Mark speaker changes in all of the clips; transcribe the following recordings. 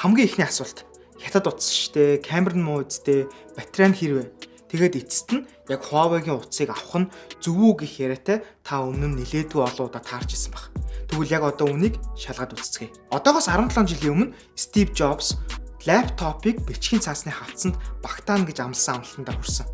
Speaker 1: Хамгийн эхний асуулт. Хятад утас штэ, камер нь муу үсттэй, батарей нь хэрвээ. Тэгээд эцэст нь яг Huawei-гийн утсыг авах нь зөв үү гэх яриатай та өмнө нь нилээдгүй олон удаа таарч ирсэн баг. Тэгвэл яг одоо үнийг шалгаад үзцгээе. Одоогоос 17 жилийн өмнө Стив Джобс laptop ыг бичгийн цаасны хавтсанд багтаана гэж амласан амлалтандаа хүрсэн.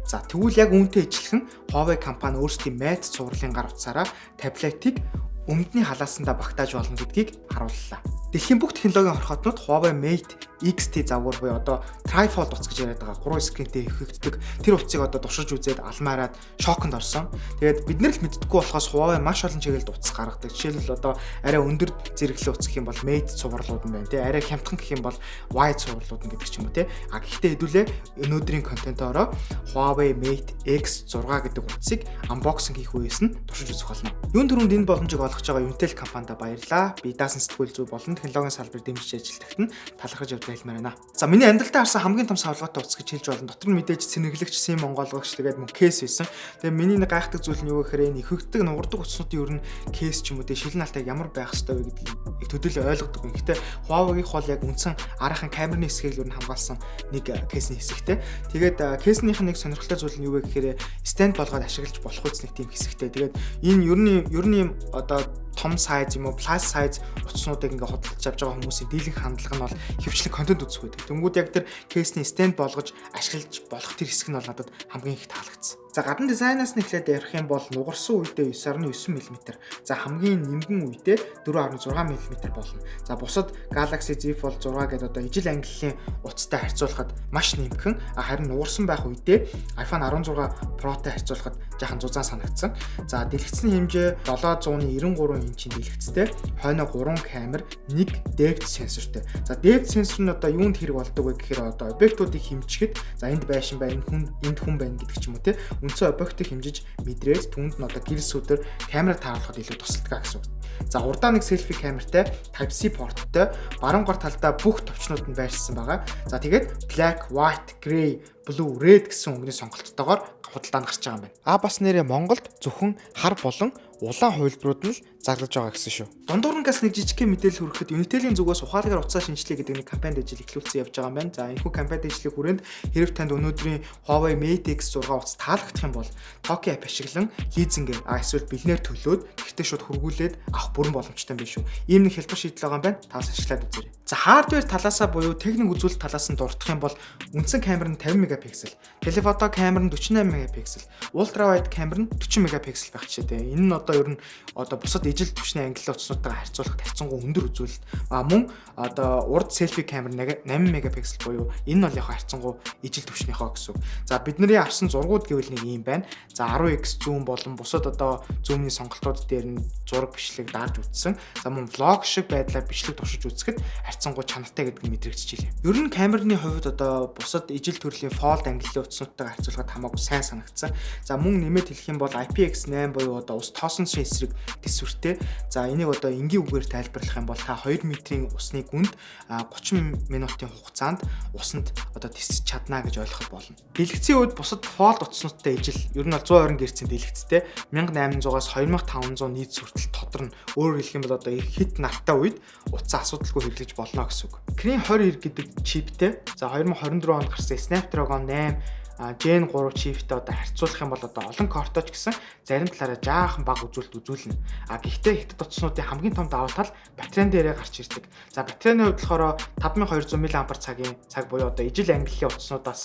Speaker 1: За, тэгвэл яг үүнтэй ижилхэн Huawei компани өөрсдийн Mate цувралын гар утсаараа таблетыг өмдний халаасандаа багтааж болно гэдгийг харууллаа. Дэлхийн бүх технологийн хорхоотнууд Huawei Mate XT загвар буюу одоо trifold утас гэж яриад байгаа 3 screen тэй ихэвчлэн тэр утсыг одоо туршиж үзээд алмаараад шоконд орсон. Тэгээд бид нар л мэддэггүй болохоос Huawei маш олон чиглэлд утас гаргадаг. Жишээлбэл, одоо арай өндөр зэрэглэлийн утас гэх юм бол Mate цувралууд нь байна, тий. Арай хямдхан гэх юм бол Y цувралууд нь гэдэг ч юм уу, тий. А гэхдээ хэдүүлээ өнөөдрийн контентоороо Huawei Mate X6 гэдэг утсыг unboxing хийх үеэс нь туршиж үзэх болно. Юун түрүүнд энэ боломжийг олгож байгаа Unitel компанида баярлалаа. Би даасан сэтгүүл зүй болон технологийн салбарыг дэмжиж ажиллагт нь талархаж явдаг хэлмээр байна. За, миний амьдралдаа харсан хамгийн том савлгаатай утас гэж хэлж болно. Дотор нь мэдээж цэнэглэгч, SIM онгойлгогч, тэгээд мөн case байсан. Тэгээд миний нэг гайхдаг зүйл нь юу гэхээр энэ ихэвчлэн нугардаг утаснуудын ер нь case ч юм уу те шилэн алтайг ямар байх ёстой вэ гэдгийг яг төдийлөн ойлгодог. Гэхдээ Huawei-гийн бол яг үндсэн араахан камерны хэсгийг л ер нь хамгаалсан нэг case ний хэсэгтэй. Тэгээд case нийх нэг сонирхолтой зүйл нь юу вэ гэхээр stand болгоод ашиглаж болох үс нэг тийм хэсэгтэй. Тэгээд энэ ер нь одоо том size юм уу, plus size утаснуудыг ингээ худалдаж авч байгаа хүмүүсийн дийлэнх хандлага нь бол хөвчлэн контент үзэх байдаг. Тэнгүүд яг тэр case ний stand болгож ашиглаж болох тэр хэсэг нь бол надад хамгийн их таалагдсан. За, гадна дизайнаас нь эхлээд ярих юм бол нугарсан үедээ 9.9 мм. За, хамгийн нэмгэн үедээ 4.6 мм болно. За, бусад Galaxy Z Fold 6 гэдэг одоо ижил ангиллын утастай харьцуулахад маш нэмгэн. Харин нугарсан байх үедээ iPhone 16 Pro-тай харьцуулахад жаахан зузаан санагдсан. За, дэлгэцний хэмжээ 793 инчийн дэлгэцтэй, хойноо 3 камер, 1 depth сенсортой. За, depth сенсор нь одоо юунд хэрэг болдог вэ гэхээр одоо объектуудыг хэмжихэд, за, энд байшин байна, хүн энд хүн байна гэдэг ч юм уу, те, үндсэн объектыг хэмжиж мэдрээд түүнд нь одоо гэрэл сүдэр камера тааруулахад илүү тусалдаг гэсэн үг. За, урдаа нэг селфи камертай, Type-C порттой, баруун гар талдаа бүх товчнууд нь байршсан байгаа. За, тэгээд black, white, gray, blue, red гэсэн өнгөний сонголттойгоор худалдаанд гарч байгаа юм байна. А бас нэрээ Монголд зөвхөн хар болон улаан хувилбарууд нь л зарлаж байгаа гэсэн шүү. Дундуурнгаас нэг жижигхэн мэдээлэл хүргэхэд Unitel-ийн зүгээс ухаалгаар утсаа шинэчлэе гэдэг нэг кампань ажил эхлүүлсэн явж байгаа юм байна. За, энэхүү кампань ажлын хүрээнд хэрэг танд өнөөдрийн Huawei Mate X6 утас таалагдах юм бол Toki app ашиглан лизингээр эсвэл бэлнээр төлөөд гэртээ шууд хүргүүлээд авах бүрэн боломжтой юм биш үү. Ийм нэг хэлбэр шийдэл байгаа юм байна. Таас ашиглаад үзээрэй. За, hardware талаасаа буюу техник үзүүлэлт талаас нь дурдах юм бол үндсэн камер нь 50 мегапиксел, telephoto камер нь 48 мегапиксел, ultra wide камер нь 40 мегапиксел байх жишээтэй. Энэ нь одоо ер нь одоо бусад ижил түвшний ангиллын утаснуудтайгаа харьцуулахад харьцангуй өндөр үзүүлэлт. А мөн одоо урд селфи камер 8 мегапиксел буюу энэ нь бол яг харьцангуй ижил түвшнийхөө гэсэн үг. За, бидний авсан зургууд гэвэл нэг юм байна. За, 10x zoom болон бусад одоо zoom ний сонголтууд дээр нь зураг бичлэг дарж үзсэн. За, мөн vlog шиг байдлаар бичлэг туршиж үзэхэд харьцангуй чанартай гэдэг нь мэдрэгдчихжээ. Ер нь камерны хувьд одоо бусад ижил төрлийн fold ангиллын утаснуудтайгаа харьцуулахад хамаагүй сайн санагдсан. За, мөн нэмээд хэлэх юм бол IPX8 буюу одоо ус тоосон шин эсрэг тэсвэртэй. За, энийг одоо энгийн үгээр тайлбарлах юм бол та 2 метрийн усны гүнд 30 минутын хугацаанд усанд одоо тэсэж чадна гэж ойлгоход болно. Дэлгэцийн үед бусад fold утаснуудтай ижил, ер нь бол 120 Гц-ийн дэлгэцтэй, 1800-аас 2500 нийт хүртэл тодорно. Өөрөөр хэлэх юм бол одоо хэт нартай үед утсаа асуудалгүй хэрэглэж болно гэсэн үг. Kirin 2090 гэдэг чиптэй. За, 2024 онд гарсан Snapdragon 8 Gen 3 чиптэй одоо харьцуулах юм бол одоо олон core той ч гэсэн зарим талаараа жаахан бага үзүүлэлт үзүүлнэ. А гэхдээ хятад утаснуудын хамгийн том давуу тал батарейн дээрээ гарч ирдэг. За, батарейны хувьд болохоор 5200 мАh цагийн цаг буюу одоо ижил ангиллын утаснуудаас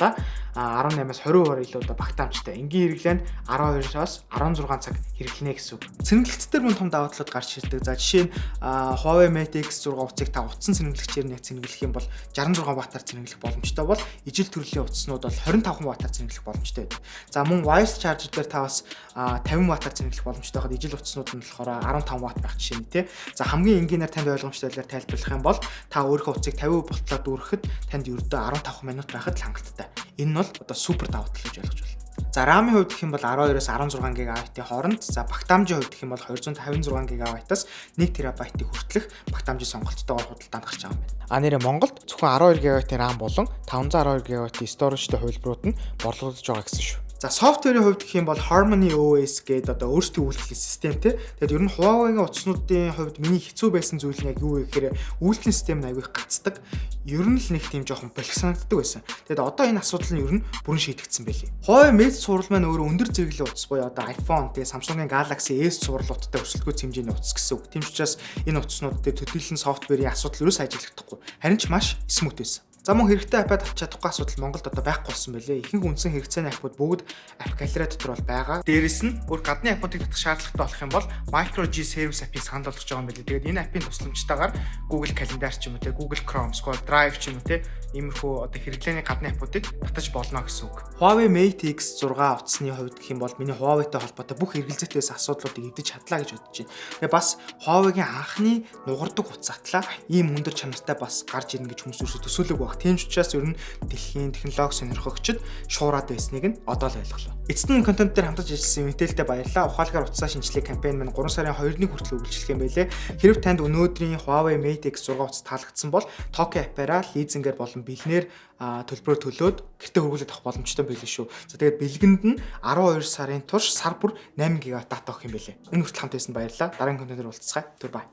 Speaker 1: 18-аас 20% илүү одоо багтаамжтай. Энгийн хэрэглээнд 12-оос 16 цаг хэрэглэнэ гэсэн үг. Цэнэглэлт дээр мөн том давуу талууд гарч ирдэг. За, жишээ нь Huawei Mate X6 утсыг та утсан цэнэглэгчээр нь цэнэглэх юм бол 66 ваттаар цэнэглэх боломжтой бол ижил төрлийн утаснууд бол 25 ваттаар цэнэглэх боломжтой байдаг. За, мөн wireless charger дээр та бас 50 ваттаар цэнэглэх боломжтой байхад ижил утаснууд нь болохоор 15 ватт байх жишээ нь, тий. За, хамгийн энгийнээр танд ойлгомжтой байдлаар тайлбарлах юм бол та өөрийнхөө утсыг 50% болтлоо дүүрэхэд танд ердөө 15 минут байхад л хангалттай. Энэ нь бол одоо супер давуу тал гэж ойлгож байна. За, RAM-ын хувьд гэх юм бол 12-оос 16 ГБ-ийн хооронд, за, багтаамжийн хувьд гэх юм бол 256 ГБ-аас 1 ТБ-ийг хүртэлх багтаамжийн сонголттойгоор худалдаанд гарч байгаа юм байна. А нэрээ Монголд зөвхөн 12 ГБ-ийн RAM болон 512 ГБ-ийн storage-тэй хувилбарууд нь борлуулж байгаа гэсэн шүү. За, software ийн хувьд гэх юм бол Harmony OS гэдэг одоо өөрсдийн үйлдвэрлэлийн системтэй. Тэгээд ер нь Huawei-гийн утаснуудын хувьд миний хэцүү байсан зүйл нь яг юу вэ гэхээр үйлдвэрлэлийн систем нь аягүй их гацдаг. Ер нь л нэг тийм жоохон болох санагддаг байсан. Тэгээд одоо энэ асуудал нь ер нь бүрэн шийдэгдсэн байлээ. Huawei Mate цуврал маань өөрөө өндөр зэрэглэлийн утас буюу одоо iPhone, тэгээд Samsung-ын Galaxy S цувралуудтай өрсөлдөхүйц хэмжээний утас гэсэн үг. Тийм ч учраас энэ утаснууд дээр төдийлөн software ийн асуудал ерөөс ажиглахдаггүй. Харин ч маш smooth байсан. За, мөн хэрэгтэй app авч чадахгүй асуудал Монголд одоо байхгүй болсон байлээ. Ихэнх үндсэн хэрэгцээний app ууд бүгд App Gallery дотор бол байгаа. Дээрэс нь өөр гадны app уудыг татах шаардлагатай болох юм бол Micro G Service app-ийг санал болгож байгаа юм байлээ. Тэгээд энэ app ын тусламжтайгаар Google Calendar ч юм уу те, Google Chrome, эсвэл Drive ч юм уу те, иймэрхүү одоо хэрэглээний гадны app уудыг татаж болно гэсэн үг. Huawei Mate X6 утасны хувьд гэх юм бол миний Huawei-тай холбоотой бүх эргэлзээтэй асуудлуудыг эвдэж чадлаа гэж бодож байна. Тэгээ бас Huawei-гийн анхны нугардаг утас атлаа ийм өндөр чанартай бас гарч ирнэ гэж хүмүүс өөрсдөө төсөөлөөгүй байх. Тийм ч учраас ер нь дэлхийн технологи сонирхогчид шуураад байсныг нь одоо л ойлголоо. Эцэст нь контент дээр хамтарч ажилласан Intel-тэй баярлалаа. Ухаалгаар утсаа шинэчлэх кампань маань 3 сарын 2-ны хүртэл үргэлжлэх юм байлээ. Хэрэв танд өнөөдрийн Huawei Mate X6 утас таалагдсан бол Toki app-аараа лизингээр болон бэлнээр төлбөрөө төлөөд гэртээ хүргүүлээд авах боломжтой байлээ шүү. За, тэгээд бэлгэнд нь 12 сарын турш сар бүр 8 ГБ дата өгөх юм байлээ. Энэ хүртэл хамт байсан баярлалаа. Дараагийн контентоор уулзцгаая. Түр бай.